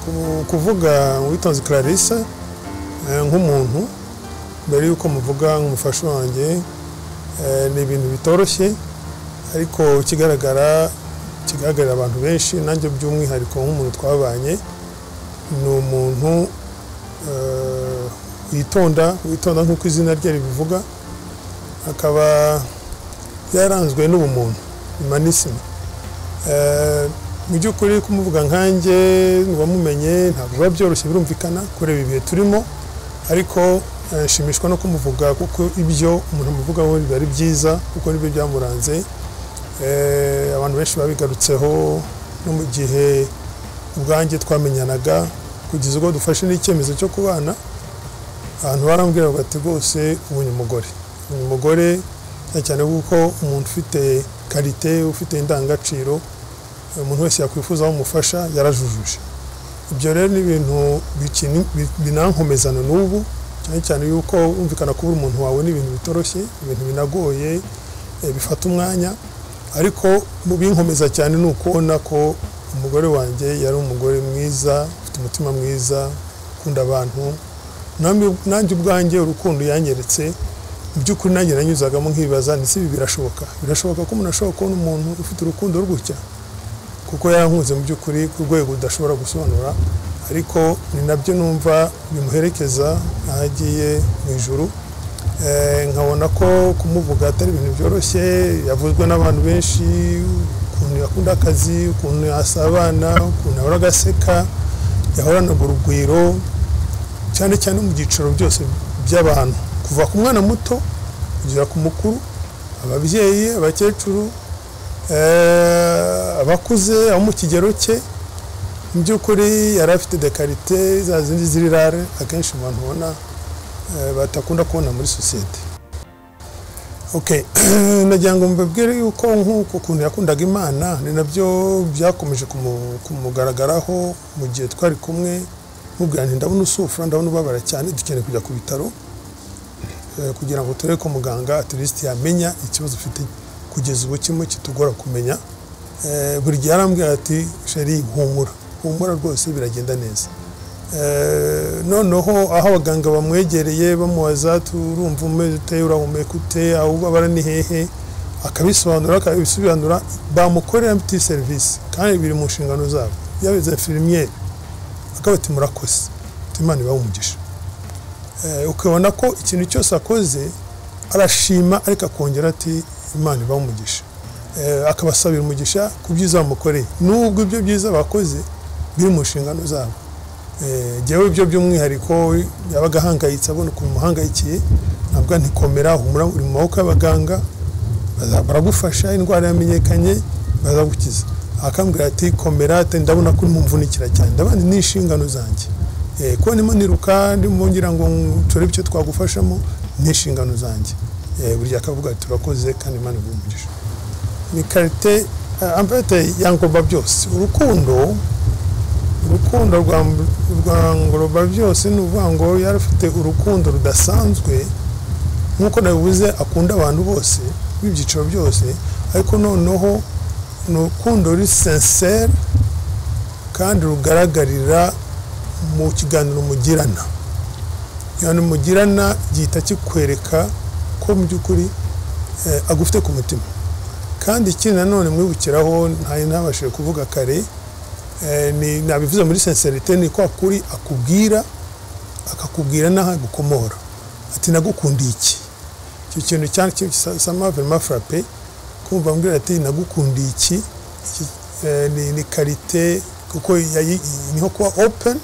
Kuvuga Uwitonze Clarisse nk'umuntu mbere yuko muvuga nk'umufasha wanjye ni ibintu bitoroshye, ariko kigaragara kigaragarira abantu benshi, nanjye by'umwihariko nk'umuntu twabanye, ni umuntu witonda nk'uko izina rye ribivuga, akaba yaranzwe n'ubumuntu, humanisme. Mu by'ukuri kumuvuga nkanjye wamumenye ntabwo biba byoroshye, birumvikana kureba ibihe turimo, ariko nshimishwa no kumuvuga kuko ibyo umuntu amuvugaho biba ari byiza, kuko nibyo byamuranze. Abantu benshi babigarutseho no mu gihe ubwanjye twamenyanaga kugeza ubwo dufashe n'icyemezo cyo kubana, abantu barambwira bati rwose ubonye umugore, cyane kuko umuntu ufite karite, ufite indangagaciro, umuntu wese yakwifuza umufasha, yarajujuje. Ibyo rero ni ibintu binankomezana n'ubu, cyane cyane yuko umvikana kubura umuntu wawe ni ibintu bitoroshye, ibintu binagoye, bifata umwanya, ariko mu binkomeza cyane ni ukubona ko umugore wanjye yari umugore mwiza, ufite umutima mwiza, ukunda abantu. Nanjye ubwanjye urukundo yanyeretse, mu by'ukuri nanjye nanyuzagamo nkibaza nti si ibi birashoboka? Birashoboka ko umuntu ashobora kubona umuntu ufite urukundo rw'utya? Kuko yarankunze mu by'ukuri ku rwego udashobora gusobanura, ariko ni nabyo numva bimuherekeza aho agiye mu ijuru. Nkabona ko kumuvuga atari ibintu byoroshye, yavuzwe n'abantu benshi, ukuntu yakunda akazi, ukuntu yasabana, ukuntu ahora agaseka, yahoranaga urugwiro, cyane cyane mu byiciro byose by'abantu, kuva ku mwana muto kugera ku mukuru, ababyeyi, abakecuru, abakuze, abo mu kigero cye. Mu by'ukuri yari afite de karite za zindi ziri rare akenshi abantu ubona batakunda kubona muri sosiyete. Okay, nagira ngo mbabwire yuko nk'uko ukuntu yakundaga Imana ni nabyo byakomeje kumugaragaraho mu gihe twari kumwe. Mubwira nti ndabona usufura, ndabona ubabara cyane, dukeneye kujya ku bitaro kugira ngo turebe ko muganga at least yamenya ikibazo ufite, kugeza ubu kimwe kitugora kumenya. Buri gihe arambwira ati sheri humura, humura rwose biragenda neza. Noneho aho abaganga bamwegereye bamubaza turumva umeze ute, urahumeka ute, aho ubabara ni hehe, akabisobanura, bamukorera petit service kandi biri mu nshingano zabo. Yabize infirmière akaba ati murakoze, Imana ibahe umugisha. Ukabona ko ikintu cyose akoze arashima, ariko akongera ati Imana ibahe umugisha, akabasabira umugisha ku byiza bamukoreye, nubwo ibyo byiza bakoze biri mu nshingano zabo. Jyewe ibyo by'umwihariko yabaga ahangayitse, abona ukuntu muhangayikiye, ntabwo ntikomera, humura, uri mu maboko y'abaganga, baragufasha, indwara yamenyekanye bazagukiza. Akambwira ati komera, ndabona ko mumvunikira cyane, ndabona ni inshingano zanjye, ko ndimo niruka ndimo ngira ngo turebe icyo twagufashamo, ni inshingano zanjye. Burya akavuga ati turakoze kandi Imana iguhe umugisha. Ni karite en yangomba byose, urukundo rwa ngoroba byose, ni ukuvuga ngo yari afite urukundo rudasanzwe, nk'uko nabivuze akunda abantu bose b'ibyiciro byose, ariko noneho ni urukundo ruri sincere kandi rugaragarira mu kiganiro mugirana. Ikiganiro mugirana gihita kikwereka ko mu by'ukuri agufite ku mutima. Kandi ikindi nanone mwibukiraho ntabashije kuvuga kare, ni nabivuze muri sincérité, ni kwa kuri akubwira, akakubwira n'aho agukomora, ati nagukundiye iki. Icyo kintu cyane ça m'a vraiment frappé, kumva ambwira ati nagukundiye iki, ni karite, kuko niho kuba open,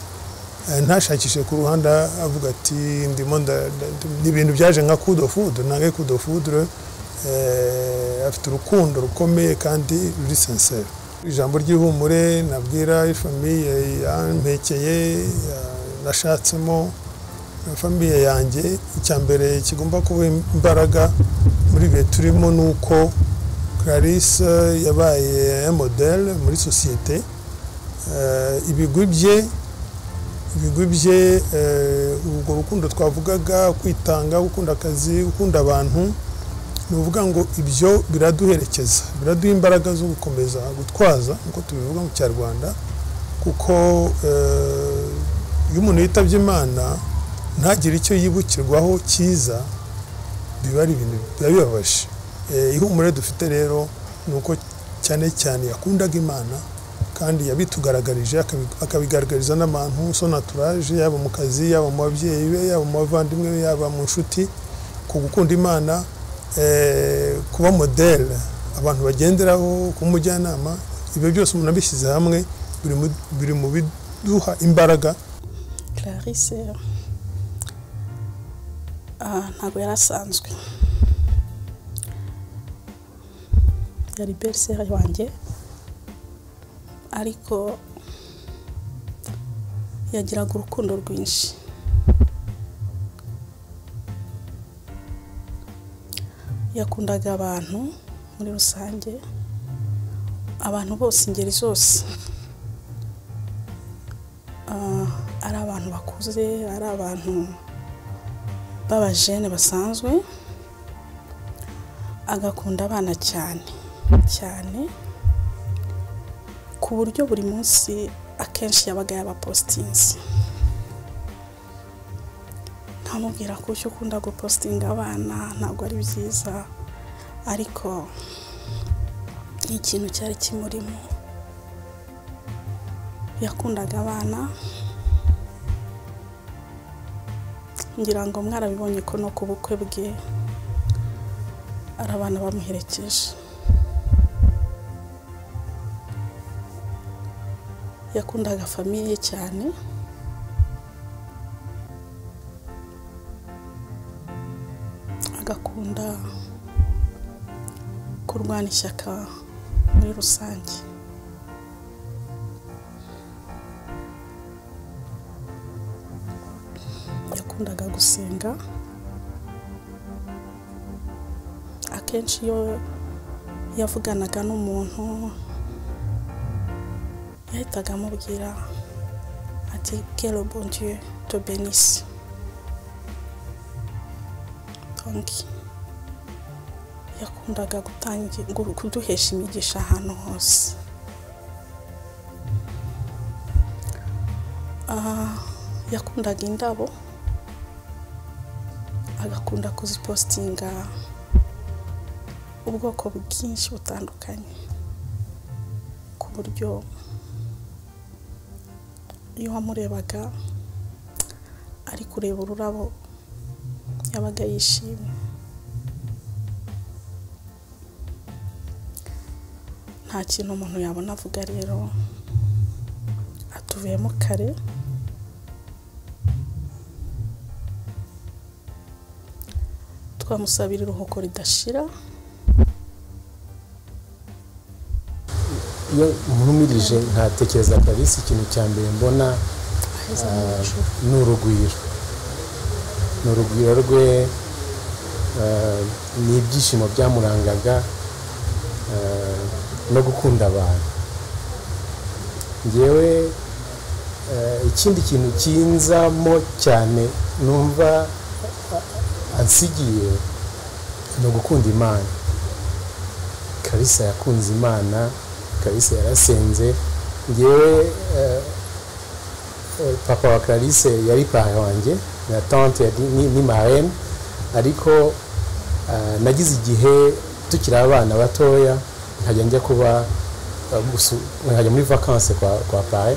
ntashakishe ku ruhande avuga ati ndimo ni ibintu byaje nka coup de foudre, nange coup de foudre. Afite urukundo rukomeye kandi ruri sincere. Ijambo ry'ihumure nabwira ifamiye yampekeye, nashatsemo famiye yanjye, icya mbere kigomba kuba imbaraga muri bihe turimo ni uko Clarisse yabaye modèle muri société. Ibigwi bye, urwo rukundo twavugaga, kwitanga, gukunda akazi, gukunda abantu, ni ukuvuga ngo ibyo biraduherekeza, biraduha imbaraga zo gukomeza gutwaza, nkuko tubivuga mu Kinyarwanda, Kuko iyo umuntu yitabye Imana ntagire icyo yibukirwaho cyiza, biba ari ibintu biba bibabaje. Ihumure dufite rero ni uko cyane cyane yakundaga Imana, kandi yabitugaragarije, akabigaragariza n'abantu son entourage, yaba mu kazi, yaba mu babyeyi be, yaba mu bavandimwe be, yaba mu nshuti, ku gukunda Imana, kuba modèle abantu bagenderaho, kuba umujyanama. Ibyo byose umuntu abishyize hamwe biri mu biduha imbaraga. Clarisse ntabwo yari asanzwe, yari belle-sœur wanjye, ariko yagiraga urukundo rwinshi. Yakundaga abantu muri rusange, abantu bose, ingeri zose, ari abantu bakuze, ari abantu b'abajene basanzwe. Agakunda abana cyane cyane, ku buryo buri munsi akenshi yabaga yabapositinze. Nkamubwira ko icyo ukunda gupositinga abana ntabwo ari byiza, ariko ni ikintu cyari kimurimo. Yakundaga abana, ngira ngo mwarabibonye ko no ku bukwe bwe ari abana bamuherekeje. Yakundaga famille cyane, agakunda kurwana ishyaka muri rusange. Yakundaga gusenga, akenshi iyo yavuganaga n'umuntu yahitaga amubwira ati que le bon Dieu te bénisse. Donc yakundaga kuduhesha imigisha ahantu hose. Yakundaga indabo, agakunda kuzipostinga ubwoko bwinshi butandukanye, ku buryo iyo wamurebaga ari kureba ururabo yabaga yishimye. Nta kintu umuntu yabona avuga rero, atuvuyemo kare. Twamusabira iruhuko ridashira. Iyo nkumirije nkatekereza Clarisse, ikintu cya mbere mbona ni urugwiro, ni urugwiro rwe, ni ibyishimo byamurangaga, no gukunda abantu. Ngewe ikindi kintu kinzamo cyane numva ansigiye ni ugukunda Imana. Clarisse yakunze Imana, Clarisse yarasenze. Ngewe papa wa Clarisse yari papa wanjye na tante ni marraine, ariko nagize igihe tukiri abana batoya nkajya njya kuba nkajya muri vacances kwa papa.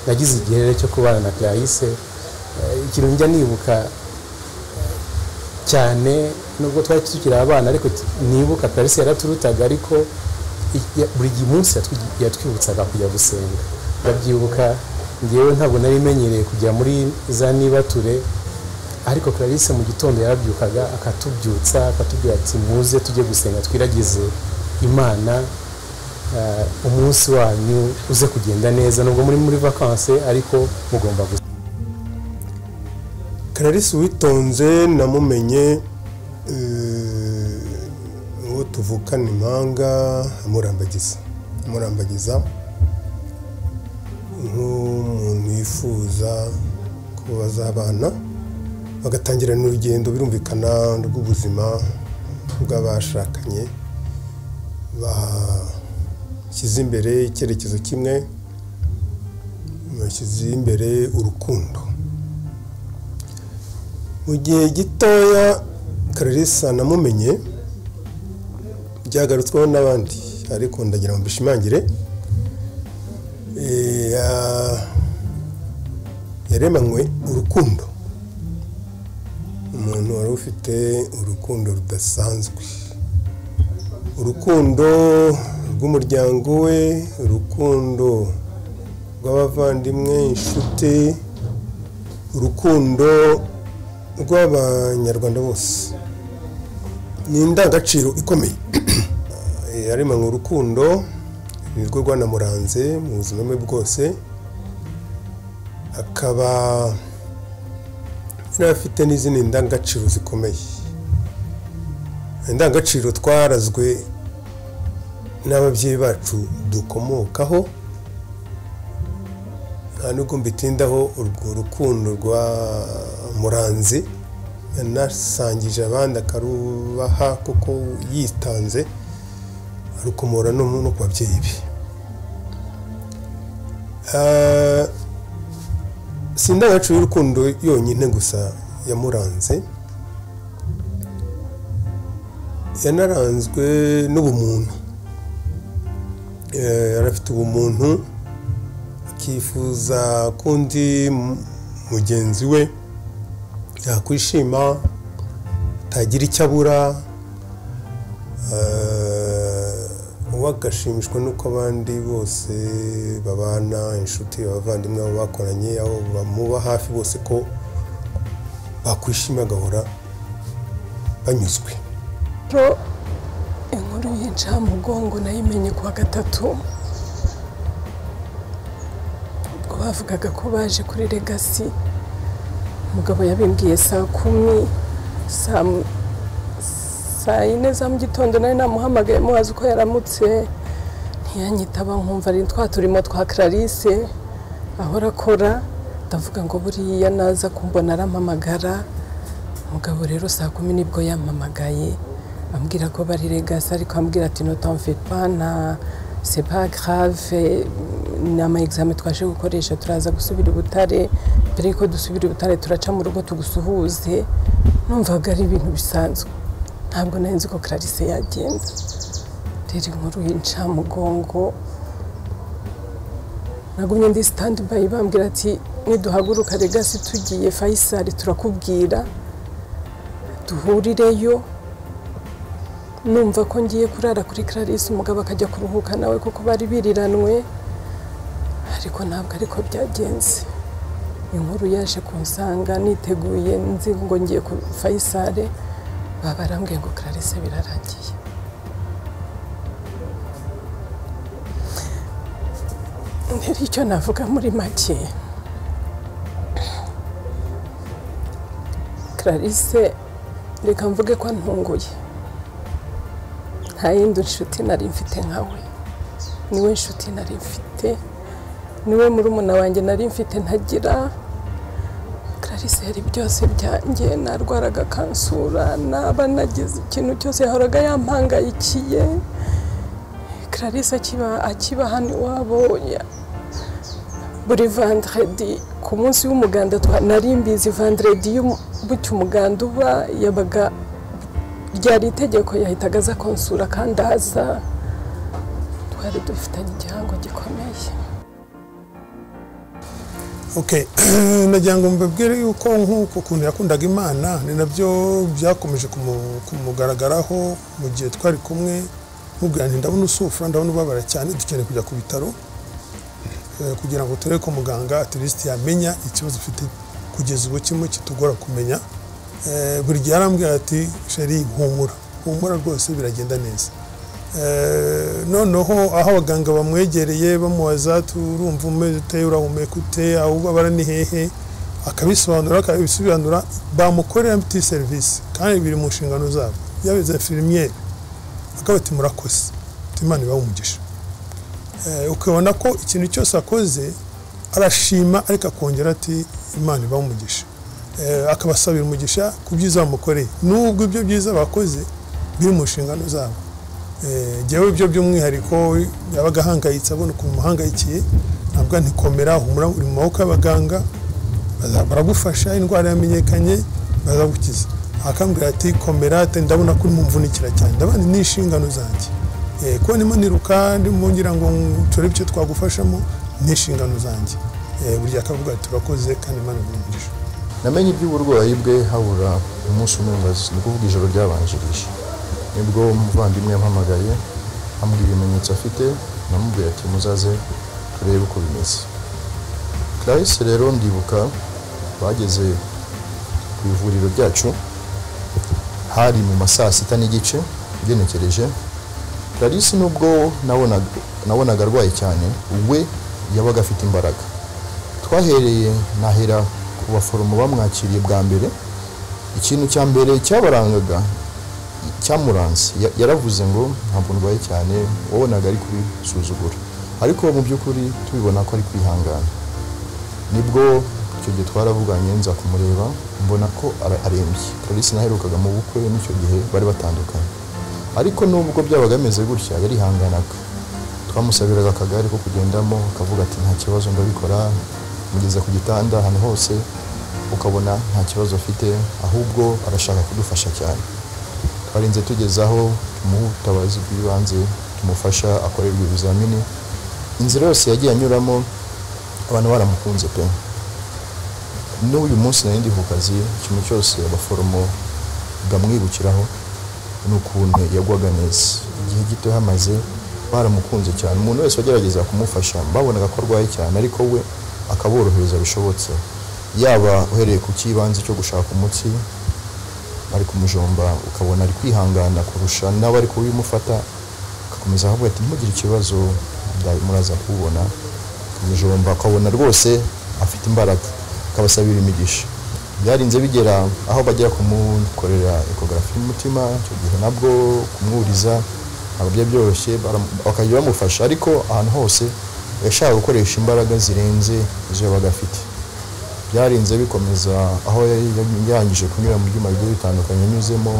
Nagize igihe rero cyo kubana na Clarisse. Ikintu njya nibuka cyane, nubwo twari tukiri abana, ariko nibuka Clarisse yaraturutaga, ariko buri munsi yatwibutsaga kujya gusenga. Ndabyibuka ngewe ntabwo nari menyereye kujya muri za nibature, ariko Clarisse mu gitondo yarabyukaga akatubyutsa, akatubwira ati muze tujye gusenga twiragize Imana, umunsi wanyu uze kugenda neza nubwo muri vacances, ariko mugomba gusenga. Clarisse Uwitonze namumenye uwo tuvukana impanga, amurambagiza nk'umuntu yifuza ko bazabana, bagatangirana urugendo birumvikana rw'ubuzima bw'abashakanye, bashyize imbere icyerekezo kimwe, Bashyize imbere urukundo. Mu gihe gitoya Clarisse namumenye, byagarutsweho n'abandi ariko ndagira ngo mbishimangire, yaremanywe urukundo, umuntu wari ufite urukundo rudasanzwe, urukundo rw'umuryango we, urukundo rw'abavandimwe, inshuti, urukundo rw'abanyarwanda bose. Ni indangagaciro ikomeye. Yaremanywe urukundo, nirwo rwanamuranze mu buzima bwe bwose, akaba yari afite n'izindi ndangagaciro zikomeye, indangagaciro twarazwe n'ababyeyi bacu dukomokaho. Nta nubwo mbitindaho, urwo rukundo rwa muranze yanasangije abandi akarubaha kuko yitanze, arukomora no ku babyeyi be. Si indangagaciro y'urukundo yonyine gusa yamuranze, yanaranzwe n'ubumuntu. Yari afite ubumuntu, akifuza ko undi mugenzi we yakwishima, atagira icyo abura, we agashimishwa n'uko abandi bose babana, inshuti, abavandimwe, abo bakoranye, aho bamuba hafi bose, ko bakwishima agahora banyuzwe. Inkuru y'incamugongo nayimenye kuwa gatatu, ubwo bavugaga ko baje kuri Legacy. Umugabo yabimbwiye saa 10, saa 4 za mu gitondo. Nari namuhamagaye mubaza uko yaramutse, ntiyanyitaba, nkumva ari twa turimo twa Clarisse ahora akora. Ndavuga ngo buriya naza kumbona arampamagara. Umugabo rero saa 10 nibwo yampamagaye, ambwira ko bari Legacy, ariko ambwira ati ne t'en fais pas, na c'est pas grave, ni ama examen twaje gukoresha, turaza gusubira i Butare, mbere yuko dusubira i Butare turaca mu rugo tugusuhuze. Numvaga ari ibintu bisanzwe, ntabwo nari nzi ko Clarisse yagenda. Rero inkuru y'incamugongo nagumye ndi stand by, bambwira ati niduhaguruka Legacy tugiye Faisal turakubwira duhurireyo. Numva ko ngiye kurara kuri Clarisse, umugabo akajya kuruhuka nawe kuko bari biriranwe, ariko ntabwo ariko byagenze. Inkuru yaje kunsanga niteguye, nzi ngo ngiye ku Faisal, babarambwiye ngo Clarisse birarangiye. Rero icyo navuga muri make, Clarisse reka mvuge ko ntunguye. Nta yindi nshuti nari mfite nkawe, niwe nshuti nari mfite, niwe murumuna wanjye nari mfite ntagira. Clarisse yari byose byanjye, narwaraga kansura, naba nagize ikintu cyose yahoraga yampangayikiye. Clarisse akiba hano iwabo, buri vendredi ku munsi w'umuganda, nari mbizi vendredi bucya umuganda uba, yabaga ryari itegeko, yahitaga aza konsura kandi aza. Twari dufitanye igihango gikomeye. Okay, nagira ngo mbabwire yuko nk'uko ukuntu yakundaga Imana ni nabyo byakomeje kumugaragaraho mu gihe twari kumwe. Mubwira nti ndabona usufura, ndabona ubabara cyane, dukeneye kujya ku bitaro kugira ngo turebe ko muganga at least yamenya ikibazo ufite, kugeza ubu kimwe kitugora kumenya. Buri gihe arambwira ati chéri humura, humura rwose biragenda neza. Noneho aho abaganga bamwegereye bamubaza turumva umeze ute, urahumeka ute, aho ubabara ni hehe, akabisobanura, bamukorera petit service kandi biri mu nshingano zabo. Yabize infirmière akaba ati murakoze, Imana ibahe umugisha. Ukabona ko ikintu cyose akoze arashima, ariko akongera ati Imana ibahe umugisha, akabasabira umugisha ku byiza bamukoreye, nubwo ibyo byiza bakoze biri mu nshingano zabo. Jyewe ibyo by'umwihariko yabaga ahangayitse, abona ukuntu muhangayikiye, Ntabwo ntikomera, humura, uri mu maboko y'abaganga, baragufasha, indwara yamenyekanye, bazagukiza. Akambwira ati komera, ati ndabona ko urimo umvunikira cyane, ndabona ni inshingano zanjye. Kuba ndimo niruka, ndimo ngira ngo turebe icyo twagufashamo, ni inshingano zanjye. Burya akavuga ati urakoze kandi Imana iguhe umugisha. Namenye iby'uburwayi bwe habura umunsi umwe ngo aze, ni ukuvuga ijoro ryabanjirije. Nibwo umuvandimwe yampamagaye ambwira ibimenyetso afite, namubwiye ati muzaze turebe uko bimeze. Clarisse rero ndibuka bageze ku ivuriro ryacu, hari mu ma saa sita n'igice ugenekereje. Clarisse nubwo nabonaga arwaye cyane, we yabaga afite imbaraga. Twahereye nahera ku baforomo bamwakiriye bwa mbere. Ikintu cya mbere cyabarangaga, cyamuranze, yaravuze ngo ntabwo ndwaye cyane, wabonaga ari kubisuzugura, ariko mu by'ukuri tubibona ko ari kwihangana. Nibwo icyo gihe twaravuganye, nza kumureba mbona ko arembye. Clarisse naherukaga mu bukwe n'icyo gihe bari batandukanye, ariko nubwo byabaga bimeze gutya yarihanganaga. Twamusabiraga akagare ko kugendamo, akavuga ati nta kibazo ndabikora, mugeza ku gitanda ahantu hose ukabona nta kibazo afite, ahubwo arashaka kudufasha cyane. Twarinze tugeze aho tumuha ubutabazi bw'ibanze, tumufasha akorerwa ibizamini. Inzira yose yagiye anyuramo abantu baramukunze pe. N'uyu munsi nari ndi ku kazi, ikintu cyose abaforomo bamwibukiraho ni ukuntu yagwaga neza. Igihe gito yamaze baramukunze cyane, umuntu wese wagerageza kumufasha babonaga ko arwaye cyane, ariko we akaborohereza bishobotse, yaba uhereye ku cy'ibanze cyo gushaka umutsi ari kumujomba, ukabona ari kwihangana kurusha n'abari kubimufata, akakomeza avuga ati ntugire ikibazo muraza kuwubona. Kumujomba akabona rwose afite imbaraga, akabasabira imigisha. Byarinze bigera aho bajya kumukorera ekogarafi y'umutima, icyo gihe nabwo kumwuriza ntabwo byari byoroshye, bakajya bamufasha, ariko ahantu hose yashaka gukoresha imbaraga zirenze izo yabaga afite. Byarinze bikomeza aho yarangije kunyura mu byuma bigiye bitandukanye anyuzemo,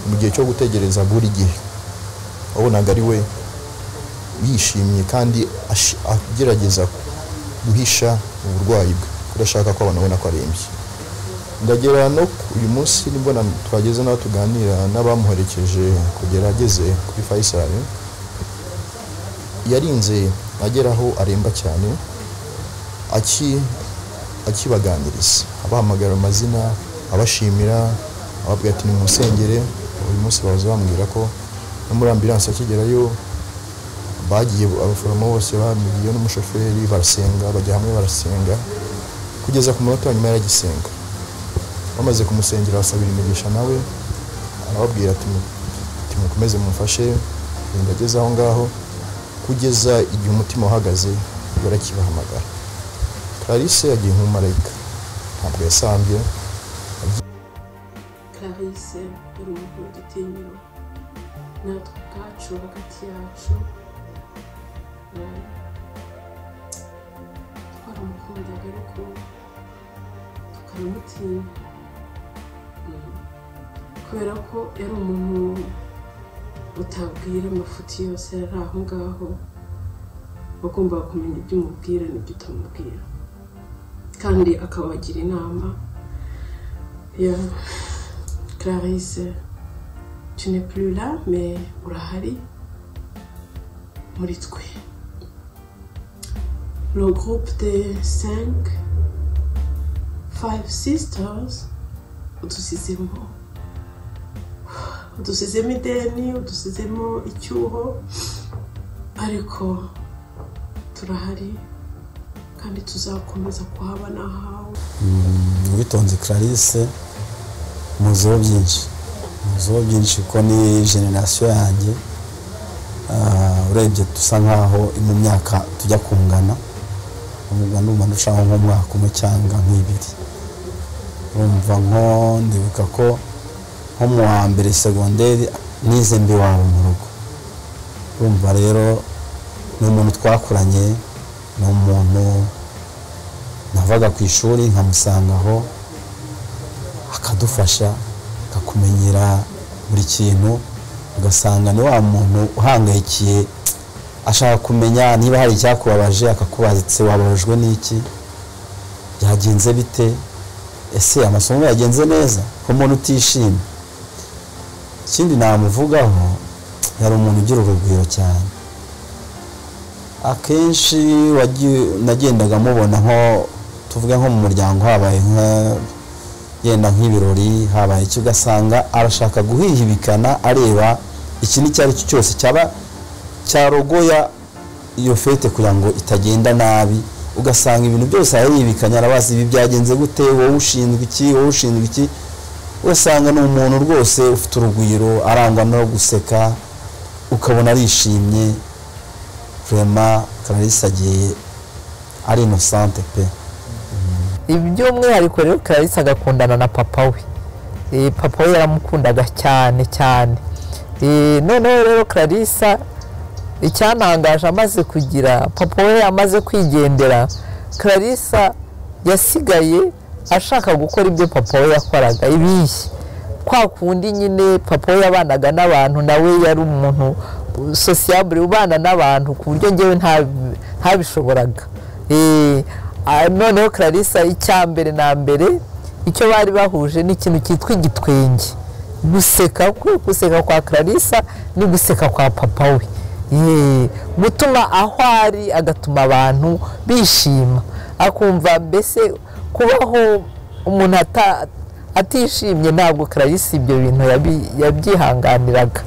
mu gihe cyo gutegereza buri gihe wabonaga ari we yishimye kandi agerageza guhisha uburwayi bwe, kudashaka ko abantu babona ko arembye. Ndagera no uyu munsi nibwo twageze n'aho tuganira n'abamuherekeje kugera ageze kuri Faisal. Yarinze ageraho aremba cyane, akibaganiriza, abahamagara amazina, abashimira, ababwira ati nimusengere. Uyu munsi bahoze bambwira ko no muri ambulance akigerayo bagiye abaforomo bose bamugiye n'umushoferi, barasenga, bajya hamwe barasenga kugeza ku munota wa nyuma yaragisenga. Bamaze kumusengera basabira imigisha, nawe arababwira ati mukomeze mumfashe ndageze aho ngaho, kugeza igihe umutima uhagaze yarakibahamagara. Clarisse yagiye nk'umumarayika, ntabwo yasambye. Clarisse yari umuntu w'igitinyiro, natwe ubwacu hagati yacu twaramukundaga ariko tukanamutinya, kubera ko yari umuntu utabwira amafuti yose yari aho ngaho, wagombaga kumenya ibyo umubwira n'ibyo utamubwira, kandi akabagira inama. Ya Clarisse, tu n'es plus là, mais urahari muri twe. Le groupe des 5 sisters udusizemo ideni, udusizemo icyuho, ariko turahari kandi tuzakomeza kuhaba nahawe. Uwitonze Clarisse muziho byinshi, ko ni generation yanjye. Urebye dusa nkaho mu myaka tujya kungana, ndumva ndushaho nk'umwaka umwe cyangwa nk'ibiri. Urumva nko ndibuka ko nko mu wa mbere segonderi nize mbi wabo mu rugo. Urumva rero ni umuntu twakuranye, ni umuntu navaga ku ishuri nkamusangaho, akadufasha, akakumenyera buri kintu, ugasanga ni wa muntu uhangayikiye Ashaka kumenya niba hari icyakubabaje, akakubaza wababajwe n'iki, byagenze bite, ese amasomo yagenze neza, ko umuntu utishimye. Ikindi namuvugaho, yari umuntu ugira urugwiro cyane. Akenshi nagendaga mubona nko tuvuge nko mu muryango habaye nka yenda nk'ibirori, habaye icyo, ugasanga arashaka guhihibikana areba iki n'icyo ari cyo cyose cyaba cyarogoya iyo fete kugira ngo itagenda nabi. Ugasanga ibintu byose arahihibikanya, arabaza ibi byagenze gute, wowe ushinzwe iki, wowe ushinzwe iki. Ugasanga ni umuntu rwose ufite urugwiro, arangwa no guseka, ukabona arishimye. Vraiment Clarisse agiye ari innocente pe. Iby'umwihariko rero Clarisse agakundana na papa we. Papa we yaramukundaga cyane cyane. Noneho rero Clarisse icyantangaje, amaze kugira papa we amaze kwigendera, Clarisse yasigaye ashaka gukora ibyo papa we yakoraga. Ibihe kwa kundi nyine papa we yabanaga n'abantu, nawe yari umuntu sociable ubana n'abantu ku buryo ngewe ntabishoboraga. Noneho Clarisse icya mbere na mbere icyo bari bahuje ni ikintu cyitwa igitwenge. Guseka kwe, guseka kwa Clarisse ni guseka kwa papa we. Gutuma aho ari agatuma abantu bishima, akumva mbese kubaho umuntu atishimye. Ntabwo Clarisse ibyo bintu yabyihanganiraga.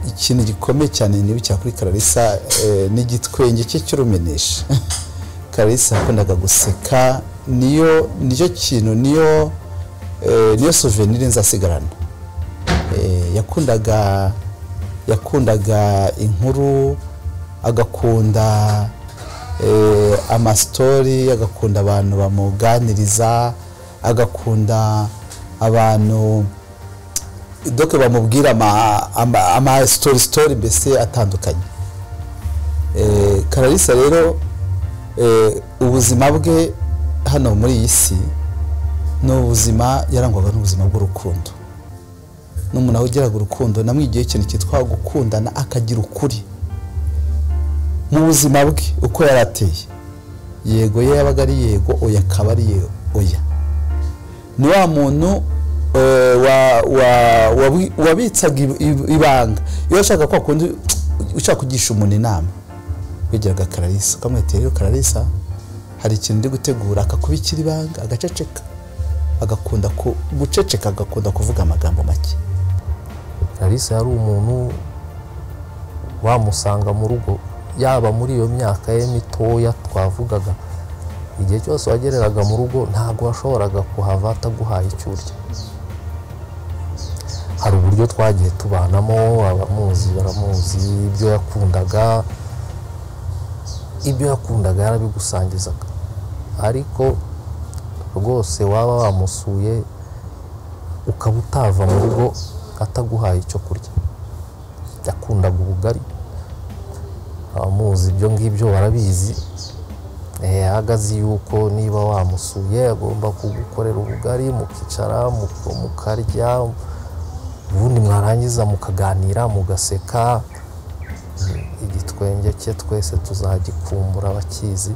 Ikintu gikomeye cyane niba kuri Clarisse n'igitwenge cye cy'urumenesha. Clarisse yakundaga guseka, niyo nicyo kintu, niyo souvenir nzasigarana. Yakundaga inkuru, agakunda amastori, agakunda abantu bamuganiriza, agakunda abantu doke bamubwira ama story mbese atandukanye. Clarisse rero ubuzima bwe hano muri iyi si ni ubuzima yarangwaga n'ubuzima bw'urukundo. N'umuntu aho ugeraga urukundo namwigiye ikintu cyitwa gukundana, akagira ukuri mu buzima bwe uko yarateye. Yego ye yabaga ari yego, oya akaba ari oya. Ni wa muntu wabitsaga ibanga. Iyo ashaka kwa kundi ushaka kugisha umuntu inama, wegeraga Clarisse ukamwetera, rero Clarisse hari ikintu ndi gutegura, akakubikira ibanga, agaceceka, agakunda guceceka, agakunda kuvuga amagambo make. Clarisse yari umuntu wamusanga mu rugo, yaba muri iyo myaka ye mitoya twavugaga, igihe cyose wagereraga mu rugo ntabwo washoboraga kuhava ataguhaye icyo urya. Hari uburyo twagiye tubanamo, abamuzi baramuzi, ibyo yakundaga yarabigusangizaga. Ariko rwose waba wamusuye ukaba utava mu rugo ataguhaye icyo kurya. Yakundaga ubugari, abamuzi ibyo ngibyo barabizi. Ahagaze yuko niba wamusuye agomba kugukorera ubugari, mukicara mukarya, ubundi mwarangiza mukaganira mugaseka. Igitwenge cye twese tuzagikumbura abakizi.